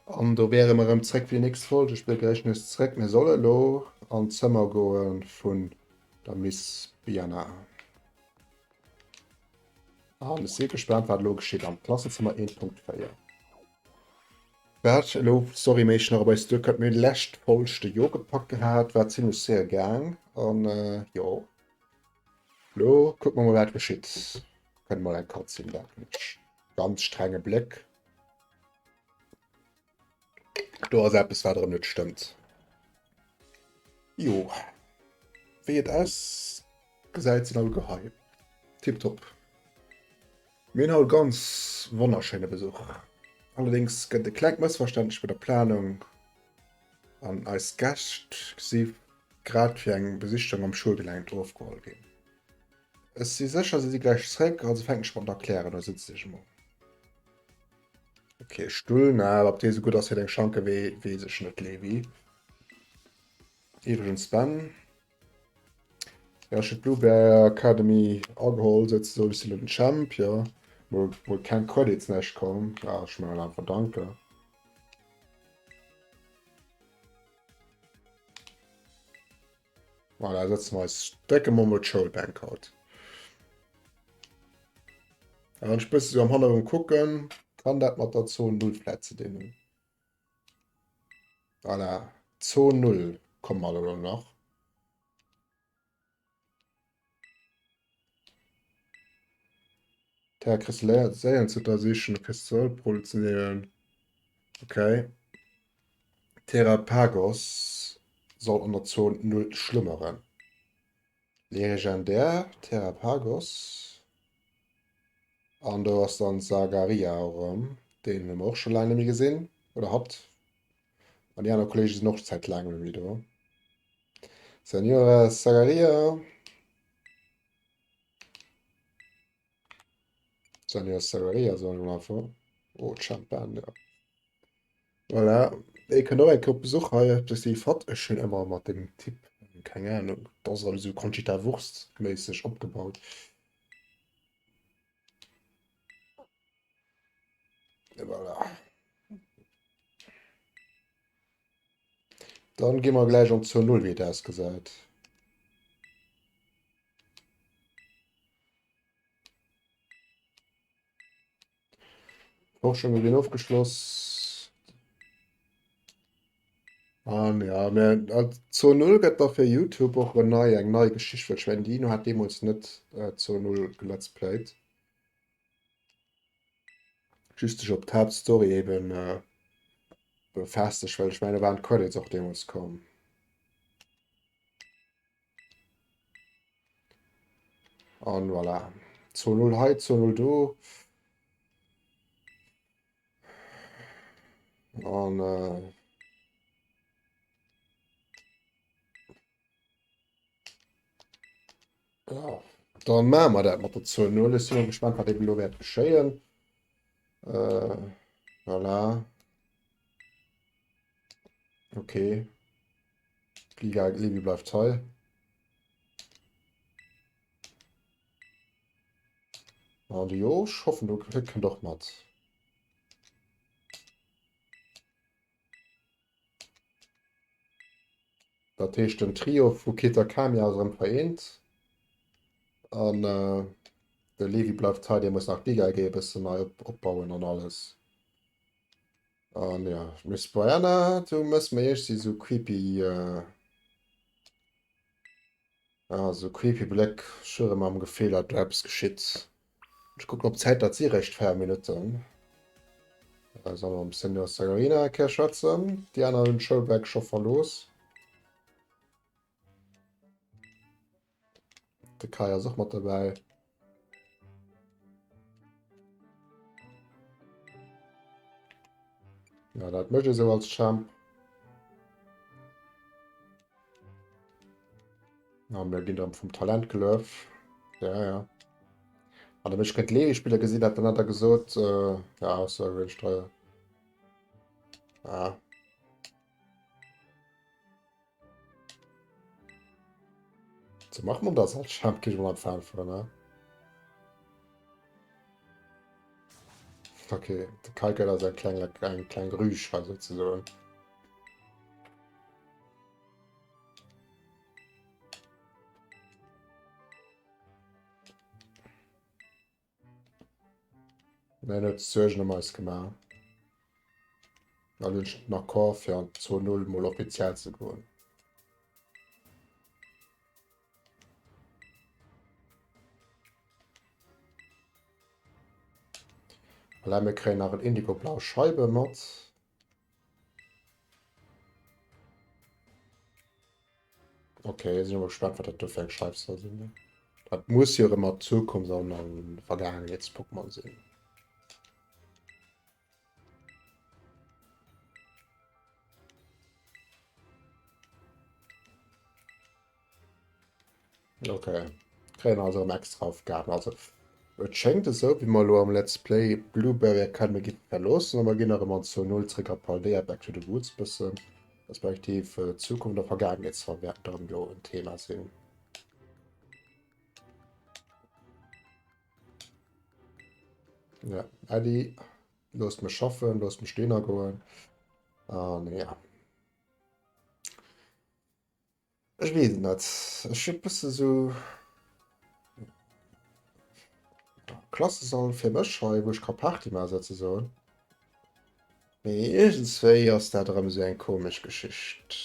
An do wäre mer erëm zréck fir déi nächst Folg. Ech begréissen iech zréck. Mir solle elo an d'Zëmmer goe vun der Miss Biana. An ech si gespaant, wat elo geschitt am Klassenzëmmer 1.4. Wat elo storyméisseg nach op eis duerkënnt. Mir hunn lescht Folg de Jo gepackt gehat, war zimlech séier gaang. An jo, elo kucke mer mol, wat geschitt. Kënne mol eng Cutscene denken ech. Ganz strenge Bléck. Do ass eppes, wat erëm net stëmmt. Jo, wéi et ausgesäit, sinn all gehei. Tiptop. Mir hunn haut ganz wonnerschéine Besuch. Allerdéngs gëtt e klengt Mëssverständnis bei der Planung an eis Gäscht si grad fir eng Besichtigung am Schoulgelänn ofgeholl ginn. Ech si sécher, se si gläich zréck, also fänken ech mat erklären u. Sëtz dech emol. Okay, Stull, na, ob dee sou gutt ass fir deng Schanke wee weess ech net, Levi. Iwwregens Ben. Ja, ech hunn d'Blue Bear Academy ageholl, souzesoen. Ech sinn elo den Champ, jo. Mol, mol keng Credits, näischt komm. Ja, ech mengen einfach danke. Voilà, setzen wir eis, drécke mer mol d'Schoulbänk haut. A wann ech bësse sou am Hannergrond kucken, kann dat mat der Zon 0 vläit ze dinn hunn. Voilà, Zon 0 komme mer elo nach. Terra Kristallséieren ze untersichen, Kristallprobe ze nehmen. Okay. Terrapagos soll an der Zon 0 schlummeren. Legendär Terrapagos. An do ass dann Sagaria erëm. Deen hu mer och scho laang net méi gesinn. Oder hatt. An déi aner Kollege sinn och säit laangem net méi do. Senora Sagaria. Senora Sagaria soen ech mol einfach. Oh, Champagne, ja. Voilà. Ee kënnt och eng Kéier op Besuch hei. Dat si fatt ech hunn ëmmer mat deem Typ, keng Ahnung, dat ass erëm esou Conchita Wurst-méisseg opgebaut. Et voilà. Dann gi mer gläich an d'Zon 0, wéi et ausgesäit. Forschunge ginn ofgeschloss. An ja, mä Zon 0 gëtt da fir YouTube och en nei, eng nei Geschicht, well ech mengen, déi Ino hat deemools net Zon 0 gelet's playt. Just sech op d'Haaptstory eben befestegt, well ech mengen, do waren d'Credits och deemools komm. An voilà. 2-0 hei, 2-0 do. An äh, ja, dann maache mer dat mat der 2-0. Ech si mol gespannt, wat eben elo wäert geschéien. Äh, voilà. Okay. Liga Levi bleift hei. An de Jo, ech hoffen, du kënnt och mat. Dat heescht, den Trio vu Kitakami ass erëm vereent. An äh, de Levi bleift hei, dee muss nach d'Liga e bëssen nei op, opbauen an alles. An ja, Miss Brianna, du mëss mir iergsi sou creepy, äh, ah, sou creepy Bléck. Ech hu erëm am Gefill, datt do eppes geschitt. Ech kucken op d'Zäit, dat si réischt 4 Minutten. Da soll mam Senor Sagarina eng Kéier schwätzen. Déi aner hunn d'Schoulbänk scho verlooss. De Kai ass och mat dobäi. Ja, dat mécht ee sou als Champ. A mir ginn dann vum Talent gelueft. Ja, ja. An der mech kënnt Levi-Spiller gesinn hat, dann hat er gesot, äh, ja, sorry, ich steuer. Ah. So macht man das als Champ, gehe ich mal am Fan von, ne? Ok, de Kai gëtt also eng kleng, eng kleng Rüg hei souzesoen. Hien huet Suergen ëm eis gemaach. Dann hunn ech den Accord fir an d'Zon 0 mol offiziell ze goen. Voilà, mir kréien nach en Indigo-blau Scheibe mat. Ok, sinn emol gespannt, wat dat do fir eng Scheif soll sinn. Dat muss jo erëm mat Zukunfts an an Vergaangenheets-Pokémon sinn. Ok, kréien also erëm extra Aufgaben. Also et schéngt esou, wéi mer elo am Let's Play Blueberry Academy gi verloossen a mer ginn erëm an Zone 0 zréck a Paldea, Back to the Roots bëssen, respektiv Zukunft a Vergaangenheetsform wäerten erëm elo en Thema sinn. Ja, Äddi, loosst mech schaffen, loosst mech dohinner goen. An ja. Ech weess et net. Ech hu bësse sou Klassesall fir mech hei, wou ech ka Party maachen souzesoen. Mee iergendswéi ass dat erëm esou eng komesch Geschicht.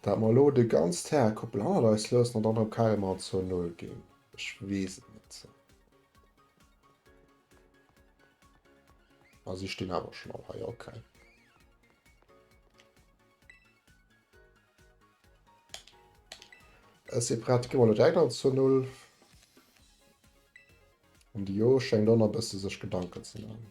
Dat mer elo de ganz Terrakoppel hannert eis loossen an dann erëm carrément zur Null ginn. Ech weess et net. Ah, sie stehen aber schon all hei, okay. Ech si prett, gi mer direkt an zur Null. An de Jo schéngt och nach e bësse sech Gedanken ze maachen.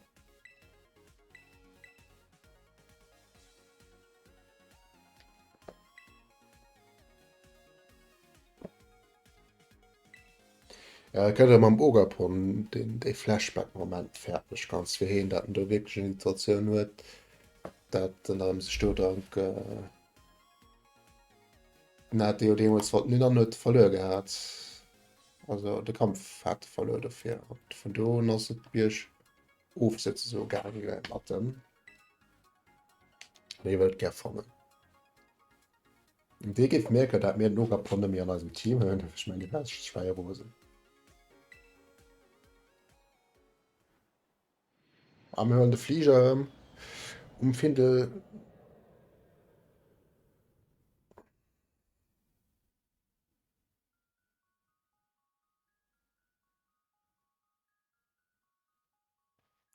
Ja, et gëtt mam Ogapon den dee Flashback-Moment fäert mech ganz fir heen, dat en do wierklech eng Situatioun huet, dat en erëm sech do drank den hat jo deemools wollt en an huet verluer gehat. Also de Kampf hat e verluer dofir. An vun do un ass et bierg of souzesoe gaange mat em. An hie wëllt gär fannen. Dee géif mierken, dat mir den Ogapon net méi an eisem Team hunn. Ech mengen, dee war schwéier rosen. A mir huelen de Fliger erëm um Findel.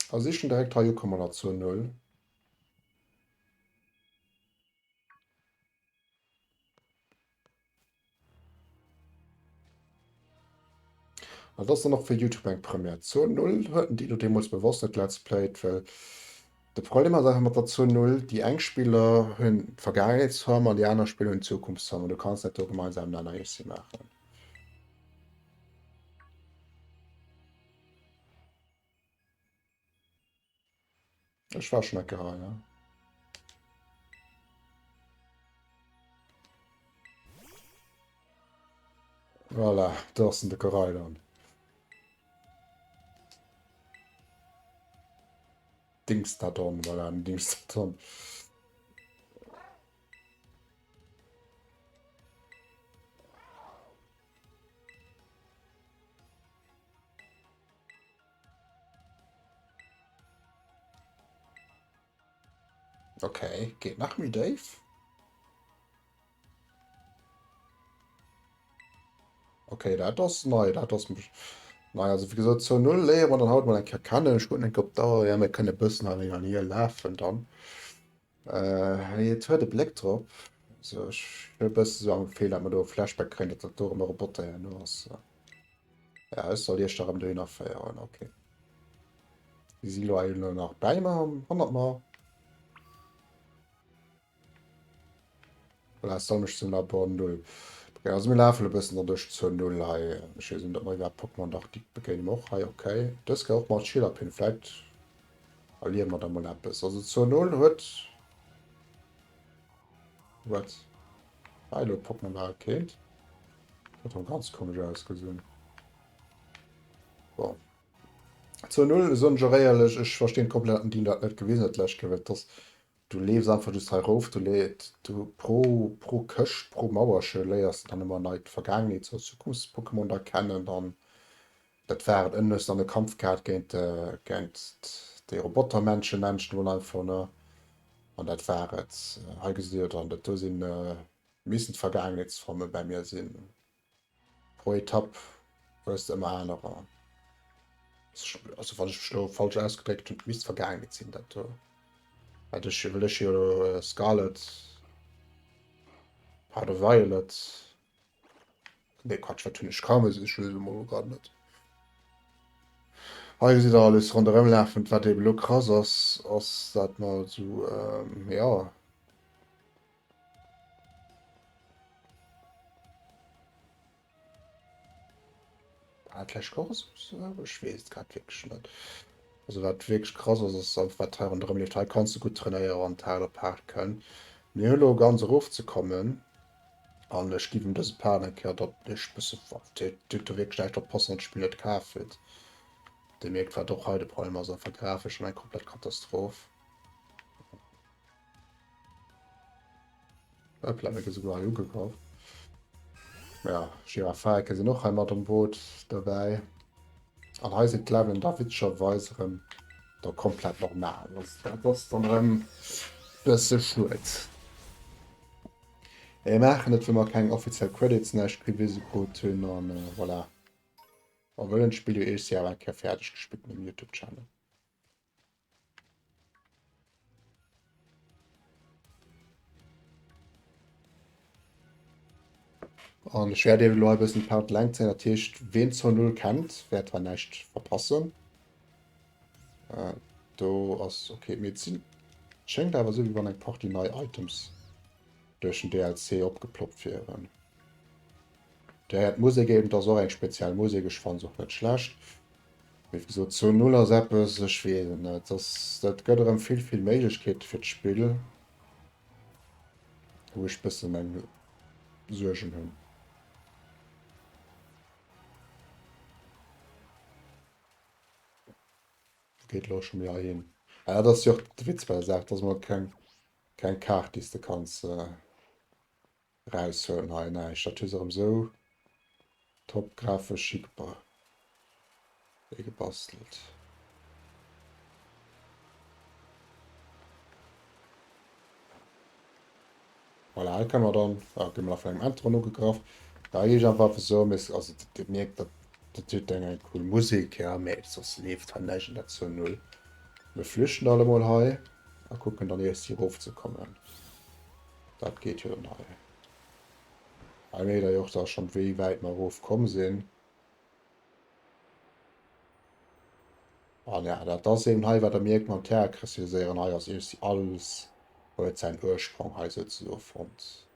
A si schon direkt hei ukomm an der Zon 0. Dat ass dann och fir YouTube eng Première. Zon 0 huet den Dino deemools bewosst net Let's Played, well de Problem ass einfach mat der Zon 0, déi eng Spiller hunn d'Vergaangenheetsform an déi aner Spiller hunn d'Zukunftsform an du kanns net do gemeinsam en Analyse maachen. Ech war schon ecke hei, ja. Voilà, do ass den de Koraidon. Dingstadon, voilà, den Dingstadon. Okay, geet nach méi déif. Okay, dat ass nei, dat ass nei. Also wéi gesot, zur Null léiere mer dann haut mol eng Kéier kennen. Ech kucken eng Kéier op d'Auer. Ja, mir kënne e bëssen hei an hier lafen dann. Äh, et huet e Bléck drop. Also ech hu e bësse sou am Gefill, datt mer do e Flashback kréien, datt dat do erëm e Roboter herno ass. Ja, ech soll iech da erëm dohinner féieren, okay. Si si lo elo nach bäi mer, hannert mer. Voilà, ech soll mech zum Labor 0 bréngen. Also mir lafen e bëssen dann duerch zur 0 hei. Ech weess net, ob mer iwwerhaapt Pokémon dach, déi begéine mer och hei, okay. Dës Kéier och mat Schillerpin, vläit erliewe mer da mol eppes. Also zur 0 huet... What? Hei elo Pokémon war keent. Huet erëm ganz komesch ausgesinn. Bon. Zur Null, soen ech och éierlech, ech verstinn komplett, datt den Dean dat net gewisen huet d'lescht Kéier, well et ass, du leefs einfach just hei erof, du leet, du pro, pro Këscht, pro Mauerche léiers de dann ëmmer nei d'Vergaangenheets oder Zukunfts-Pokémon da kennen, dann dat war et. Ënnen hues de dann e Kampf gehat géint, géint déi Robotermännchen, Menschen mol einfach, ne, an dat war et. Hei gesitt Dir dann, dat do sinn, missen d'Vergaangenheetsforme bei mir sinn. Pro Etapp hues de ëmmer anerer. Also wann ech mech lo falsch ausgedréckt hunn, misst Vergaangenheet sinn dat do. Well ech well ech jo äh, Scarlet oder Violet. Nee, Quatsch, wat hunn ech kaum, ech weess et mol grad net. Hei gesitt der alles ronderëm lafen. Wat eben lo krass ass, ass dat mer sou ähm, ja. War dat vläicht och esou? Ech weess et grad wierklech net. Also wat wierklech krass ass, ass einfach wat hei ronderëm leeft. Hei kanns de gutt trainéieren, wann d'Haart op Haart kënnt. Mir hu lo ganz erofzekommen an ech ginn em dëse Part eng Kéier, datt ech bësse, Dir hutt do wierklech näischt oppassen, wann d'Spill net kaf hutt. Dir mierkt wat och hei de Problem ass, einfach grafesch eng komplett Katastroph. Hoppla, mir gi souguer hei ugegraff. Ja, Giraffaeke sinn och hei mat um Boot dobäi. An hei sinn d'Levelen da witzegerweis erëm da komplett normal. Also dat ass dann erëm bësse schued. Mir maachen et, well mer keng offiziell Credits näischt gewise krut hunn an voilà. Mer wëllen d'Spill jo eescht Jahr eng Kéier fäerdeg gespillt hunn um Youtube Channel. An ech wäert eben elo e bëssen d'Part längt zéien. Dat heescht, ween Zone 0 kennt, wäert hei näischt verpassen. Äh, do ass okay. Mee et sinn, schéngt awer esou, wéi wann eng Partie nei Items duerch den DLC opgeploppt wieren. Dir héiert d'Musek eben, et ass och eng speziell Musek, ech fannen se och net schlecht. Wéi gesot, Zone 0 ass eppes, ech weess et net, dat, dat gëtt erëm vill, vill Méiglechkeete fir d'Spill, wou ech bësse meng Suergen hunn. Wou geet elo scho méi heihin? Ah, dat ass jo och de Witz bei der Saach, dat ass emol keng, keng Kaart, déi s de kanns Raushuelen hei näischt, dat hu se erëm sou top grafesch schick gebastelt. Voilà, hei kënne mer dann, ah, gi mer nach vun engem Enteron ugegraff. Da gi ech einfach einfach sou, mee also dir mierkt, dat dat huet eng eng cool Musek, ja, mee soss leeft hei näischt an der Zone Null. Mir flüchten alle mol hei a kucken dann iers hier erofzekommen. Dat geet jo dann hei. Hei mierkt der jo och da schonn, wéi wäit mer erof komm sinn. An ja, dat ass eben hei, wat der mierkt mam Terra kristalliséieren. Hei ass iergendwéi alles huet säin Ursprong hei souzesoe fonnt.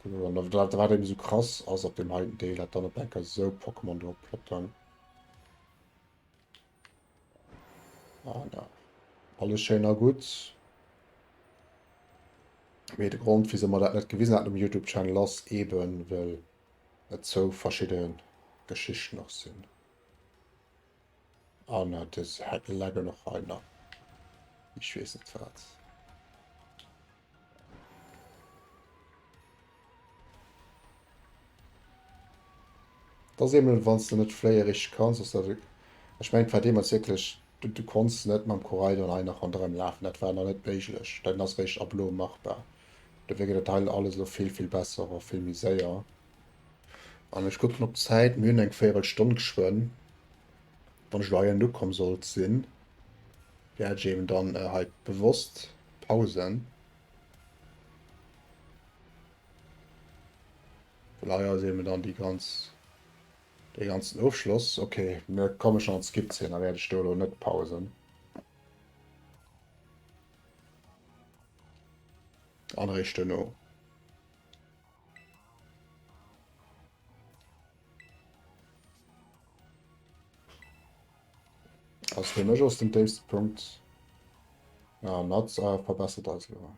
Wat wat eben esou krass ass op deem heiten Deel, dat dann op enker esou Pokémon do oploppen. Ah, ja. Alles schéin a gutt. Mee de Grond, wieso mer dat net gewisen haten um YouTube-Channel, ass eben, well et zwou verschidde Geschichten och sinn. An ah, das läge noch hei nach. Ich weess net wat. Dat ass eben, wann s de net fléie richteg kanns, ass dat, ech mengen et war deemools wierklech, du, du konns net mam Koraidon hei nach ronderëm lafen, dat war nach net méiglech, dat ass eréischt ab elo machbar. Dofir gëtt dat hei alles elo vill, vill besser a vill méi séier. An ech kucken op d'Zäit, mir hunn eng Véierelstonn geschwënn. Wann ech elo hei ukomm sollt sinn, wäert ech eben dann hei bewosst pausen. Well hei ass eben dann déi ganz, dee ganzen Ofschloss. Okay, mir komme schon an d'Skip-Zeen, da wäert ech do elo net pausen. An eréischt duerno. Also fir mech ass den déifste Punkt, ja, Nuts verbessert eis elo.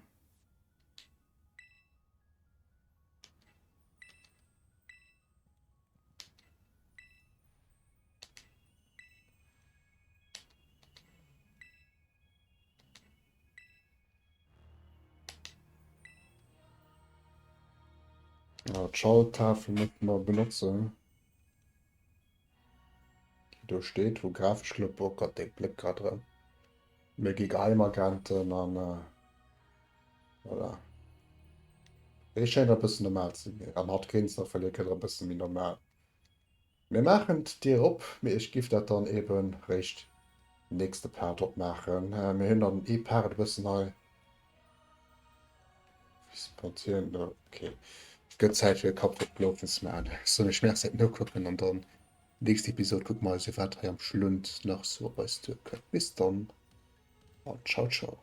D'Schalttafel musse mer benotzen. Déi do steet, wou grafesch Lupp, oh Gott, déi bléckt grad erëm. Mir gi Geheimagenten an voilà. Déi schéngt e bëssen normal ze ginn. An hatt kéint se nach verléieren, gëtt e bësse méi normal. Mir maachen d'Dier op, mee ech giff dat dann eben réischt nächste Part opmaachen. Mir hunn dann ee Part e bëssen hei Ok, et gëtt Zäit fir e Kapp fir d'Bloufen ze maachen. Soen ech Merci fir d'Nokucken an dann nächst Episode kucke mer eis u wat hei am Schlund nach sou op eis duerkënnt. Bis dann an ciao ciao.